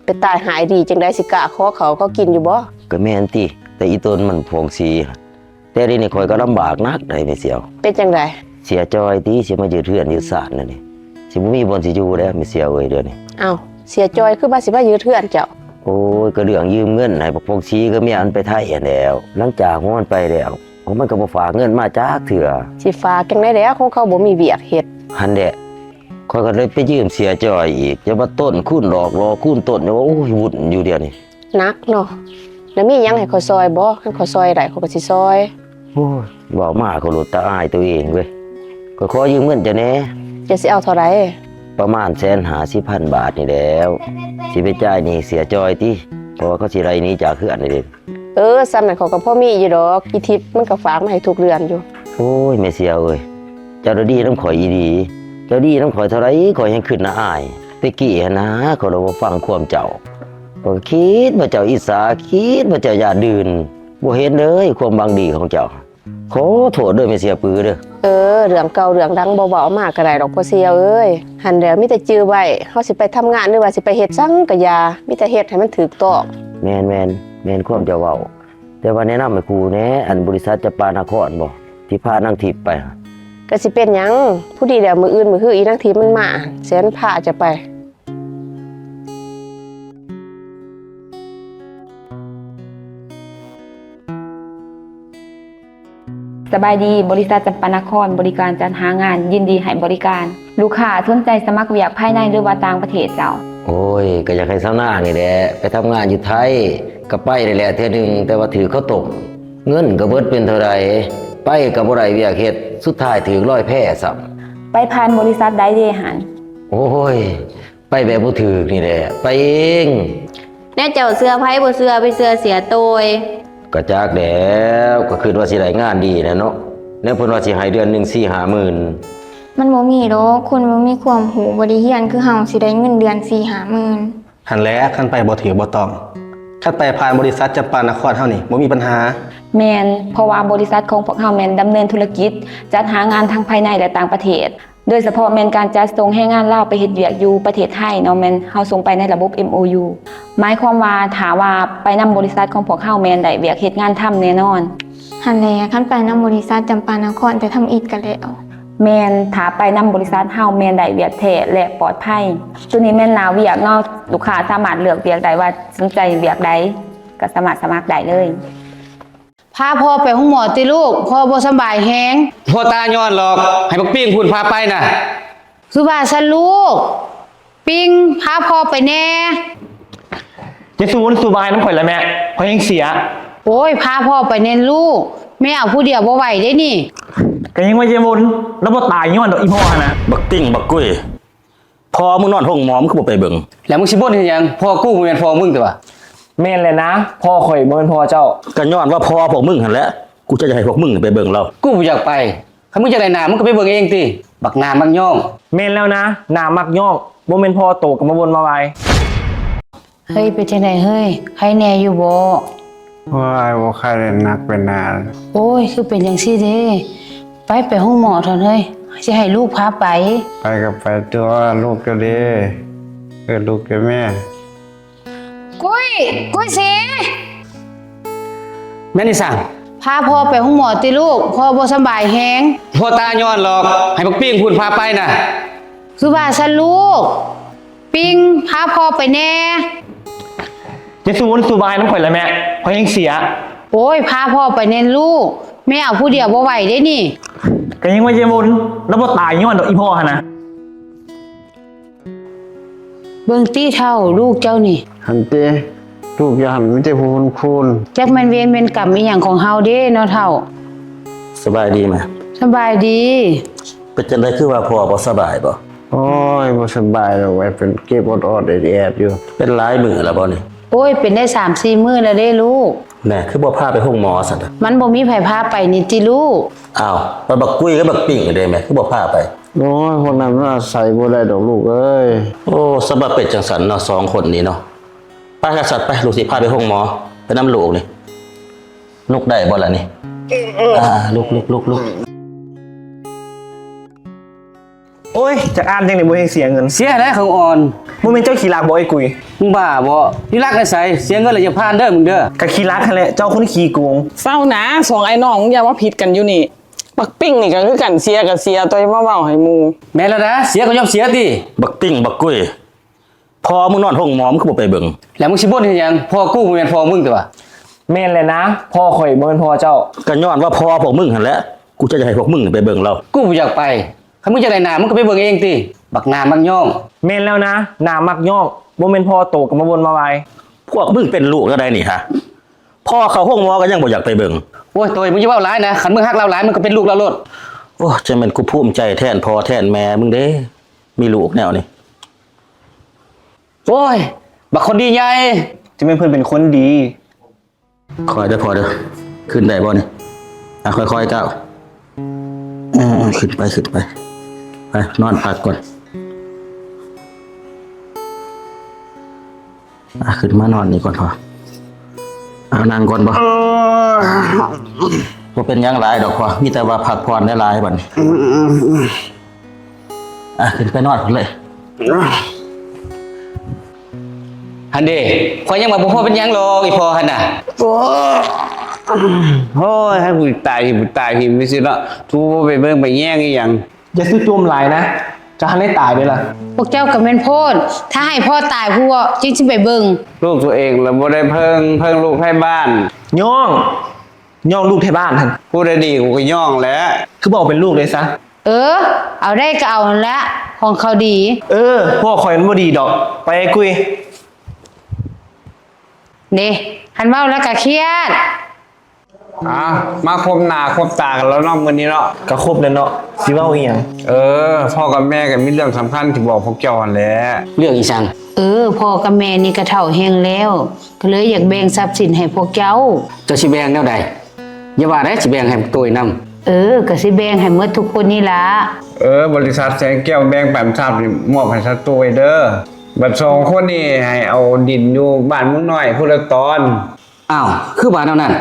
ເປັນຕາຍຮ້າຍດີຈັ່ງໃດ ຊິກ້າຂໍເຂົ້າເຂົາກິນຢູ່ບໍ່? ກໍແມ່ນຕິ, ແຕ່ອີ່ຕົນມັນພອງສີຫັ້ນ ຕ່ດຽວນີ້ຂ້ອຍກໍລຳບາກໜັກໃດ໋ແມ່ສ່ຽວ. ເປັນຈັ່ງໃດ? ເສຍຈ່ອຍຕິ ຊິມາຍຶດເຮືອນຍຶດຊານນັ້ນນີ້ ຊິບໍ່ມີບ່ອນຊິຢູ່ແລ້ວແມ່ສ່ຽວເອີຍ ດຽວນີ້. ເອົ້າ ເສຍຈ່ອຍຄືວ່າຊິມາຍຶດເຮືອນເຈົ້າ? ໂອ້ຍ ກໍເລື່ອງຢືມເງິນໃຫ້ບັກພອງສີກັບເມຍມັນໄປໄທຫັ້ນແຫຼ້ວ. ຫຼັງຈາກຂອງມັນໄປແລ້ວ ຂອງມັນກໍບໍ່ຝາກເງິນມາຈັກເທື່ອ. ຊິຝາກຈັ່ງໃດແລ້ວ ຂອງເຂົາບໍ່ມີວຽກເຮັດ. ຫັ້ນແຫຼະ ຂ້ອຍກໍເລີຍໄປຢືມເສຍຈ່ອຍອີກ ຢ່າວ່າຕົ້ນຄູນດອກ ດອກຄູນຕົ້ນ ໂອ້ຍ ວຸ່ນຢູ່ດຽວນີ້. ໜັກເນາະ. ແລ້ວມີຫຍັງໃຫ້ຂ້ອຍຊ່ອຍບໍ່? ຄັນຂ້ອຍຊ່ອຍໄດ້ ຂ້ອຍກໍຊິຊ່ອຍ. ໂອ້ຍ ເວົ້າມາກໍໂລດຕາອາຍໂຕເອງເວີຍ. ຂ້ອຍຂໍຢືມເງິນເຈົ້າແດ່. ເຈົ້າຊິເອົາເທົ່າໃດ? ປະມານແສນຫ້າສິບພັນບາດນີ້ແຫຼ້ວ ຊິໄປຈ່າຍໜີ້ເສຍຈ່ອຍຕິ ເພາະວ່າເຂົາຊິໄລ່ໜີຈາກເຮືອນນີ້ເດ້. ເອີ ສ່ຳນັ້ນຂ້ອຍກໍພໍມີຢູ່ດອກ ອີທິບມັນກໍຝາກມາໃຫ້ທຸກເດືອນຢູ່. ໂອ້ຍ ແມ່ສ່ຽວເອີຍ ເຈົ້າລະດີນຳຂ້ອຍອີ່ຫຼີ. ເຈົ້າດີນຳຂ້ອຍເທົ່າໃດ ຂ້ອຍແຮ່ງຄຶດໜ້າອາຍ. ແຕ່ກີ້ຫັ້ນນາ ຂ້ອຍລະບໍ່ຟັງຄວາມເຈົ້າ. ຂ້ອຍກໍຄິດວ່າເຈົ້າອິດສາ ຄິດວ່າເຈົ້າຢ້ານອື່ນ. ບໍ່ເຫັນເລີຍຄວາມຫວັງດີຂອງເຈົ້າ. ຂໍໂທດເດີແມ່ສ່ຽວປືເດີ. ເອີ ເລື່ອງເກົ່າເລື່ອງຫຼັງບໍ່ເວົ້າມາກໍໄດ້ດອກພໍ່ສ່ຽວເອີຍ. ຫັ້ນແຫຼະ ມີແຕ່ຈື່ໄວ້ ເຮົາຊິໄປທຳງານ ຫຼືວ່າຊິໄປເຮັດຫຍັງກໍຢ່າ ມີແຕ່ເຮັດໃຫ້ມັນຖືກຕ້ອງ. ແມ່ນໆ ແມ່ນຄວາມເຈົ້າເວົ້າ. ແຕ່ວ່າແນະນຳໃຫ້ຄູແດ່ ອັນບໍລິສັດຈຳປານະຄອນບໍ ທີ່ພານາງທິບໄປ. ກໍຊິເປັນຫຍັງ ພໍດີແລ້ວ ມື້ອື່ນມື້ຮືອີນາງທິບມັນມາ ຊິພາເຈົ້າໄປ. ສະບາຍດີ ບໍລິສັດຈຳປານະຄອນ ບໍລິການຈັດຫາງານ ຍິນດີໃຫ້ບໍລິການ. ລູກຄ້າສົນໃຈສະໝັກວຽກພາຍໃນ ຫຼືວ່າຕ່າງປະເທດເຈົ້າ? ໂອ້ຍ ກໍຢາກໃຫ້ຊາວນານີ້ແຫຼະ ໄປທຳງານຢູ່ໄທ. ກໍໄປໄດ້ແຫຼະເທື່ອໜຶ່ງ ແຕ່ວ່າຖືກເຂົາຕົ້ມ ເງິນກໍເບິດເປັນເທົ່າໃດ ໄປກໍບໍ່ໄດ້ວຽກເຮັດ ສຸດທ້າຍຖືກລອຍແພຊ້ຳ. ໄປຜ່ານບໍລິສັດໃດເດຫັ້ນ? ໂອ້ຍ ໄປແບບບໍ່ຖືກນີ້ແຫຼະ ໄປເອງ. ແນວເຈົ້າເຊື່ອໃຜບໍ່ເຊື່ອ ໄປເຊື່ອເສຍໂຕຍ. ກະຈັກແລ້ວ ກໍຄິດວ່າຊິໄດ້ງານດີແຫຼະເນາະ ແນວເພິ່ນວ່າຊິໃຫ້ເດືອນໜຶ່ງສີ່ຫ້າໝື່ນ. ມັນບໍ່ມີດອກ ຄົນບໍ່ມີຄວາມຮູ້ ບໍ່ໄດ້ຮຽນຄືເຮົາ ຊິໄດ້ເງິນເດືອນສີ່ຫ້າໝື່ນ. ຫັ້ນແຫຼະ ຄັນໄປບໍ່ຖືກບໍ່ຕ້ອງ ຄັນໄປຜ່ານບໍລິສັດຈຳປານະຄອນເຮົານີ້ ບໍ່ມີບັນຫາ. ແມ່ນ ເພາະວ່າບໍລິສັດຂອງພວກເຮົາແມ່ນດຳເນີນທຸລະກິດ ຈັດຫາງານທັງພາຍໃນ ແລະ ຕ່າງປະເທດ. ໂດຍສະເພາະແມ່ນການຈັດສົ່ງແຮງງານລາວໄປເຮັດວຽກຢູ່ປະເທດໄທເນາະ ແມ່ນເຮົາສົ່ງໄປໃນລະບົບ ເອັມໂອຢູ ໝາຍຄວາມວ່າຖ້າວ່າໄປນຳບໍລິສັດຂອງພວກເຮົາແມ່ນໄດ້ວຽກເຮັດງານທຳແນ່ນອນ. ຫັ້ນແຫຼະ ຄັນໄປນຳບໍລິສັດຈຳປານະຄອນແຕ່ທຳອິດກໍແລ້ວ. ແມ່ນ ຖ້າໄປນຳບໍລິສັດເຮົາແມ່ນໄດ້ວຽກແທ້ ແລະ ປອດໄພ. ໂຕນີ້ແມ່ນໜ້າວຽກເນາະ ລູກຄ້າສາມາດເລືອກວຽກໄດ້ວ່າສົນໃຈວຽກໃດ ກໍສາມາດສະໝັກໄດ້ເລີຍ. ພາພໍ່ໄປໂຮງໝໍຕິລູກ ພໍ່ບໍ່ສະບາຍແຮງ. ພໍ່ຕາຍ້ອນຫຼອກ ໃຫ້ບັກປິງພຸ້ນພາໄປນະ. ຄືວ່າຊັ້ນລູກ. ປິງ ພາພໍ່ໄປແດ່. ຢ່າສູນສູວາຍນຳຂ້ອຍລະແມ່ ຂ້ອຍແຮງເສຍ. ໂອ້ຍ ພາພໍ່ໄປແດ່ລູກ ແມ່ເອົາຜູ້ດຽວບໍ່ໄຫວເດ້ນີ້. ກໍຍັງວ່າຢ່າວົນ ລາວບໍ່ຕາຍຍ້ອນດອກອີ່ພໍ່ຫັ້ນນະ. ບັກຕິ່ງບັກກຸຍ ພໍ່ມຶງນອນໂຮງໝໍ ມຶງຄືບໍ່ໄປເບິ່ງ? ແລ້ວມຶງຊິບົ່ນເຮັດຫຍັງ? ພໍ່ກູບໍ່ແມ່ນພໍ່ມຶງຕິວະ? ແມ່ນແຫຼະນາ ພໍ່ຂ້ອຍບໍ່ແມ່ນພໍ່ເຈົ້າ. ກໍຍ້ອນວ່າພໍ່ພວກມຶງຫັ້ນແຫຼະ ກູຈະຢາກໃຫ້ພວກມຶງໄປເບິ່ງລາວ. ກູບໍ່ຢາກໄປ. ຄັນມຶງຢາກໄດ້ໜ້າ ມຶງກໍໄປເບິ່ງເອງຕິ ບັກໜ້າມັກຍ້ອງ. ແມ່ນແລ້ວນາ ໜ້າມັກຍ້ອງ ບໍ່ແມ່ນພໍ່ໂຕກໍມາວົນມາວາຍ. ເຮີ້ຍ ເປັນຈັ່ງໃດເຮີ້ຍ ໄຄແນ່ຢູ່ບໍ່? ໂອ້ຍ ບໍ່ໄຄເລີຍ ໜັກເປັນໜ້າ. ໂອ້ຍ ຄືເປັນຈັ່ງຊີ້ເດ? ໄປ ໄປໂຮງໝໍເຖາະເຮີ້ຍ ຊິໃຫ້ລູກພາໄປ. ໄປກໍໄປຕົວະ ລູກກໍເດ ເອີ້ນລູກແດ່ແມ່. ກຸ້ຍ ກຸ້ຍສີ. ແມ່ນອີ່ສັງ? ພາພໍ່ໄປໂຮງໝໍຕິລູກ ພໍ່ບໍ່ສະບາຍແຮງ. ພໍ່ຕາຍ້ອນຫຼອກ ໃຫ້ບັກປິງພຸ້ນພາໄປນະ. ຄືວ່າຊັ້ນລູກ. ປິງ ພາພໍ່ໄປແດ່. ຢ່າສູນສູວາຍນຳຂ້ອຍລະແມ່ ຂ້ອຍແຮງເສຍ. ໂອ້ຍ ພາພໍ່ໄປແດ່ລູກ ແມ່ເອົາຜູ້ດຽວບໍ່ໄຫວເດ້ນີ້. ກໍຍັງວ່າຢ່າວົນ ລາວບໍ່ຕາຍຍ້ອນດອກອີ່ພໍ່ຫັ້ນນະ. ເບິ່ງຕິເຖົ້າ ລູກເຈົ້ານີ້. ຫັ້ນຕິ ລູກເຈົ້າຫັ້ນມີແຕ່ຜູ້ຄູນໆ. ຈັກແມ່ນເວນແມ່ນກຳອີ່ຫຍັງຂອງເຮົາເດ້ເນາະເຖົ້າ. ສະບາຍດີແມ່. ສະບາຍດີ. ເປັນຈັ່ງໃດ ຄືວ່າພໍ່ບໍ່ສະບາຍບໍ? ໂອ້ຍ ບໍ່ສະບາຍດອກ ໄວ້ເປັນເຈັບອອດໆແອດໆຢູ່. ເປັນຫຼາຍມື້ແລ້ວບໍນີ້? ໂອ້ຍ ເປັນໄດ້ສາມສີ່ມື້ແລ້ວເດ້ລູກ. ແມ່ ຄືບໍ່ພາໄປໂຮງໝໍຊັ້ນ? ມັນບໍ່ມີໃຜພາໄປນີ້ຕິລູກ. ອ້າວ ແລ້ວບັກກຸ້ຍກັບບັກປິງເດ້ແມ່ ຄືບໍ່ພາໄປ? ໂອ້ຍ ພວກນັ້ນມັນອາໄສບໍ່ໄດ້ດອກລູກເອີຍ. ໂອ້ ສະບັບເປັນຈັ່ງຊັ້ນເນາະ ສອງຄົນນີ້ເນາະ. ໄປ ກະສັດໄປ ລູກຊິພາໄປໂຮງໝໍ ໄປນຳລູກນີ້. ລຸກໄດ້ບໍ່ລະນີ້? ອືມ ອືມ ອ່າ ລຸກ ລຸກ ລຸກ ລຸກ. ໂອ້ຍ ຈັກອ່ານຈັ່ງໃດບໍ່ໃຫ້ເສຍເງິນ. ເສຍແຫຼະ ເຂົາອ່ອນ. ບໍ່ແມ່ນເຈົ້າຂີ້ລັກບໍ່ ໄອ້ກຸຍ? ມຶງບ້າບໍ່? ຂີ້ລັກໃນໃສ? ເສຍເງິນແລ້ວຢ່າຜ່ານເດີມຶງເດີ. ກະຂີ້ລັກຫັ້ນແຫຼະ ເຈົ້າຄົນຂີ້ໂກງ. ເຊົານາ ສອງອ້າຍນ້ອງ ຢ່າມາຜິດກັນຢູ່ນີ້. ບັກປິ້ງນີ້ກໍຄືກັນ ເສຍກໍເສຍ ຕໍ່ ຢ່າມາເວົ້າໃຫ້ໝູ່. ແມ່ນແລ້ວນະ ເສຍກໍຍອມເສຍຕິ. ບັກປິ້ງ ບັກກຸຍ ພໍ່ມຶງນອນໂຮງໝໍ ມຶງຄືບໍ່ໄປເບິ່ງ? ແລ້ວມຶງຊິບົ່ນເຮັດຫຍັງ? ພໍ່ກູບໍ່ແມ່ນພໍ່ມຶງຕິວະ? ແມ່ນແຫຼະນາ ພໍ່ຂ້ອຍບໍ່ແມ່ນພໍ່ເຈົ້າ. ກໍຍ້ອນວ່າພໍ່ພວກມຶງຫັ້ນແຫຼະ ກູຈະຢາກໃຫ້ພວກມຶງໄປເບິ່ງລາວ. ກູບໍ່ຢາກໄປ. ຄັນມຶງຢາກໄດ້ໜ້າ ມຶງກໍໄປເບິ່ງເອງຕິ ບັກໜ້າມັກຍ້ອງ. ແມ່ນແລ້ວນາ ໜ້າມັກຍ້ອງ ບໍ່ແມ່ນພໍ່ໂຕກໍມາວົນມາວາຍ. ພວກມຶງເປັນລູກແນວໃດນີ້ຫະ? ພໍ່ເຂົ້າໂຮງໝໍກໍຍັງບໍ່ຢາກໄປເບິ່ງ. ໂອ້ຍ ໂຕຍ ມຶງຢ່າເວົ້າຫຼາຍນະ ຄັນມຶງຮັກລາວຫຼາຍ ມຶງກໍເປັນລູກລາວໂລດ. ໂອ້ຍ ຈັ່ງແມ່ນກູພູມໃຈແທນພໍ່ແທນແມ່ມຶງເດ້ ມີລູກແນວນີ້. ໂອ້ຍ ບັກຄົນດີໃຫຍ່. ຈະແມ່ນເພິ່ນເປັນຄົນດີ. ຄ່ອຍເດີພໍ່ເດີ ຂຶ້ນໄດ້ບໍ່ນີ້? ອ່ະ ຄ່ອຍໆກ້າວ. ເອີ ຂຶ້ນໄປ ຂຶ້ນໄປ ໄປນອນພັກກ່ອນ. ອ່ະ ຂຶ້ນມານອນນີ້ກ່ອນພໍ່. ເອົາ ນັ່ງກ່ອນບໍ່? ບໍ່ເປັນຫຍັງຫຼາຍດອກພໍ່ ມີແຕ່ວ່າພັກຜ່ອນຫຼາຍໆບັດນີ້. ອ່ະ ຂຶ້ນໄປນອນພຸ້ນເລີຍ. ຫັ້ນເດ ຂ້ອຍຍັງວ່າບໍ່ພໍເປັນຫຍັງດອກ ອີ່ພໍ່ຫັ້ນນະ. ໂອ້ຍ ໂອ້ຍ ໃຫ້ກູຕາຍ ກູຕາຍ ມີຊິເນາະ ກູບໍ່ໄປເບິ່ງໄປແຍງອີ່ຫຍັງ. ຢ່າສູ່ໂຈມຫຼາຍນະ ກະທັນໄດ້ຕາຍເດ້ລະ. ພວກເຈົ້າກະແມ່ນໂພດ ຖ້າໃຫ້ພໍ່ຕາຍພຸ້ນ ຈຶ່ງຊິໄປເບິ່ງ. ລູກໂຕເອງລະບໍ່ໄດ້ເພິ່ງ ເພິ່ງລູກໄທບ້ານ. ຍ້ອງ ຍ້ອງລູກໄທບ້ານຫັ້ນ. ຜູ້ໃດດີກູກະຍ້ອງແຫຼະ. ຄືບໍ່ເອົາເປັນລູກເລີຍຊະ? ເອີ ເອົາໄດ້ກະເອົາຫັ້ນແຫຼະ ຂອງເຂົາດີ. ເອີ ພວກຂ້ອຍມັນບໍ່ດີດອກ ໄປ ໄອ້ກຸຍ. ເດ້ ຄັນເວົ້າແລ້ວກະຄຽດ. ອ່າ ມາຄົບໜ້າຄົບຕາກັນແລ້ວເນາະ ມື້ນີ້ເນາະ. ກະຄົບແລ້ວເນາະ ຊິເວົ້າອີ່ຫຍັງ? ເອີ ພໍ່ກັບແມ່ກະມີເລື່ອງສຳຄັນຊິບອກພວກເຈົ້າຫັ້ນແຫຼະ. ເລື່ອງອີ່ຫຍັງ? ເອີ ພໍ່ກັບແມ່ນີ້ກະເຖົ້າແຮງແລ້ວ ກະເລີຍຢາກແບ່ງຊັບສິນໃຫ້ພວກເຈົ້າ. ເຈົ້າຊິແບ່ງແນວໃດ? ຢ່າວ່າໄດ໋ ຊິແບ່ງໃຫ້ໂຕຍນຳ. ເອີ ກະຊິແບ່ງໃຫ້ໝົດທຸກຄົນນີ້ລະ. ເອີ ບໍລິສັດແສງແກ້ວແບ່ງປັນຊັບນີ້ ມອບໃຫ້ສາໂຕຍເດີ. ບັດສອງຄົນນີ້ໃຫ້ເອົາດິນຢູ່ບ້ານໝູ່ນ້ອຍຜູ້ລະຕອນ. ອ້າວ ຄືວ່າແນວນັ້ນ?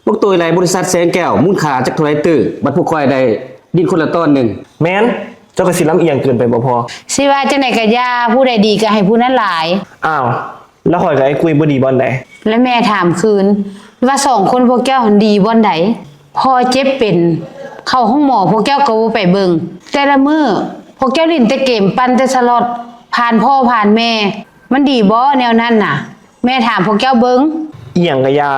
ພວກໂຕຍໄລ່ບໍລິສັດແສງແກ້ວມູນຄ່າຈັກເທົ່າໃດຕື່ ບັດພວກຂ້ອຍໄດ້ດິນຄົນລະຕອນໜຶ່ງ. ແມ່ນ ເຈົ້າກະຊິລຳອຽງເກີນໄປບໍ່ພໍ່? ຊິວ່າຈັ່ງໃດກະຢ່າ ຜູ້ໃດດີກະໃຫ້ຜູ້ນັ້ນຫຼາຍ. ອ້າວ ລະຂ້ອຍກັບໄອ້ກຸຍບໍ່ດີບ່ອນໃດ? ລະແມ່ຖາມຄືນ ວ່າສອງຄົນພວກເຈົ້າຫັ້ນດີບ່ອນໃດ? ພໍ່ເຈັບເປັນ ເຂົ້າໂຮງໝໍພວກເຈົ້າກໍບໍ່ໄປເບິ່ງ. ແຕ່ລະມື້ພວກເຈົ້າຫຼິ້ນແຕ່ເກມ ປັ່ນແຕ່ສະລັອດ ຜ່ານພໍ່ຜ່ານແມ່ ມັນດີບໍ່ແນວນັ້ນນະ? ແມ່ຖາມພວກເຈົ້າເບິ່ງ. ອີ່ຫຍັງກະຢ່າ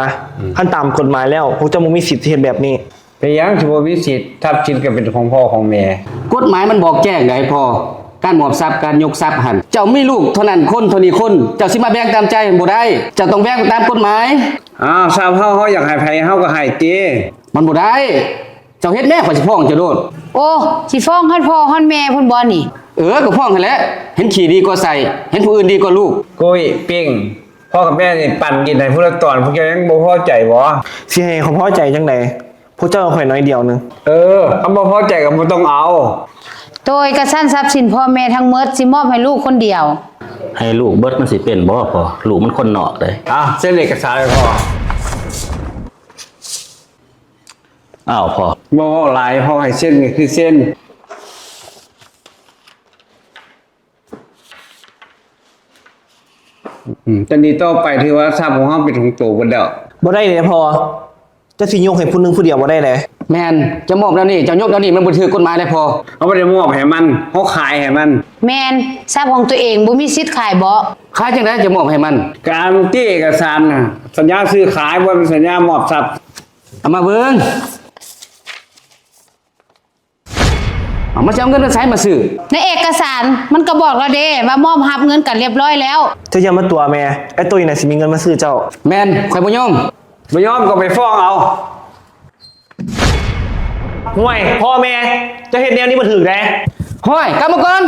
ຄັນຕາມກົດໝາຍແລ້ວ ພວກເຈົ້າບໍ່ມີສິດທີ່ເຮັດແບບນີ້. ເປັນຫຍັງຊິບໍ່ມີສິດ? ຊັບສິນກະເປັນຂອງພໍ່ຂອງແມ່. ກົດໝາຍມັນບອກແຈ້ງໃດພໍ່ ການມອບຊັບ ການຍົກຊັບຫັ້ນ ເຈົ້າມີລູກເທົ່ານັ້ນຄົນ ເທົ່ານີ້ຄົນ ເຈົ້າຊິມາແບ່ງຕາມໃຈຫັ້ນບໍ່ໄດ້. ເຈົ້າຕ້ອງແບ່ງໄປຕາມກົດໝາຍ. ອ້າວ ຊັບເຮົາ ເຮົາຢາກໃຫ້ໃຜເຮົາກະໃຫ້ຕິ. ມັນບໍ່ໄດ້ ເຈົ້າເຮັດແນ່ ຂ້ອຍຊິຟ້ອງເຈົ້າໂລດ. ໂອ້ ຊິຟ້ອງຮອດພໍ່ຮອດແມ່ພຸ້ນບໍ່ນີ້? ເອີ ກະຟ້ອງຫັ້ນແຫຼະ ເຫັນຂີ້ດີກວ່າໄສ້ ເຫັນຜູ້ອື່ນດີກວ່າລູກ. ກຸຍ ປິ້ງ ພໍ່ກັບແມ່ນີ້ປັນດິນໃຫ້ຜູ້ລະຕອນ ພວກເຈົ້າຍັງບໍ່ພໍໃຈບໍ່? ຊິໃຫ້ຂ້ອຍພໍໃຈຈັ່ງໃດ? ພວກເຈົ້າໃຫ້ຂ້ອຍໜ້ອຍດຽວໜຶ່ງ. ເອີ ຄັນບໍ່ພໍໃຈກະບໍ່ຕ້ອງເອົາ. ໂຕຍ ກະຊັ້ນຊັບສິນພໍ່ແມ່ທັງໝົດຊິມອບໃຫ້ລູກຄົນດຽວ. ໃຫ້ລູກເບິດມັນຊິເປັນບໍ່ພໍ່? ລູກມັນຄົນນອກເດ້. ອ່າ ເຊັນເອກະສານໃຫ້ພໍ່. ອ້າວ ພໍ່ ບໍ່ເວົ້າຫຼາຍ ພໍ່ໃຫ້ເຊັນກະຄືເຊັນ. ອືມ ແຕ່ນີ້ຕໍ່ໄປຖືວ່າຊັບຂອງເຮົາເປັນຂອງໂຕເບິດແລ້ວ. ບໍ່ໄດ້ເດ້ພໍ່ ເຈົ້າຊິຍົກໃຫ້ຜູ້ໜຶ່ງຜູ້ດຽວບໍ່ໄດ້ເດ້. ແມ່ນ ເຈົ້າມອບແນວນີ້ ເຈົ້າຍົກແນວນີ້ ມັນບໍ່ຖືກກົດໝາຍເດ້ພໍ່. ເຮົາບໍ່ໄດ້ມອບໃຫ້ມັນ ເຮົາຂາຍໃຫ້ມັນ. ແມ່ນ ຊັບຂອງໂຕເອງບໍ່ມີສິດຂາຍເບາະ. ຂາຍຈັ່ງໃດ ເຈົ້າມອບໃຫ້ມັນ? ການທີ່ເອກະສານນະ ສັນຍາຊື້ຂາຍ ບໍ່ແມ່ນສັນຍາມອບຊັບ. ເອົາມາເບິ່ງ. ເອົາ ມັນຊິເອົາເງິນມາໃສມາຊື້? ໃນເອກະສານມັນກະບອກແລ້ວເດ້ ວ່າມອບຮັບເງິນກັນລຽບລ້ອຍແລ້ວ. ເຈົ້າຢ່າມາຕົວະແມ່ ໄອ້ຕຸ້ຍນະຊິມີເງິນມາຊື້ເຈົ້າ. ແມ່ນ ຂ້ອຍບໍ່ຍອມ. ບໍ່ຍອມກະໄປຟ້ອງເອົາ. ຫ້ວຍ ພໍ່ແມ່ ເຈົ້າເຮັດແນວນີ້ບໍ່ຖືກເດ້. ຫ້ວຍ ກັບມາກ່ອນ.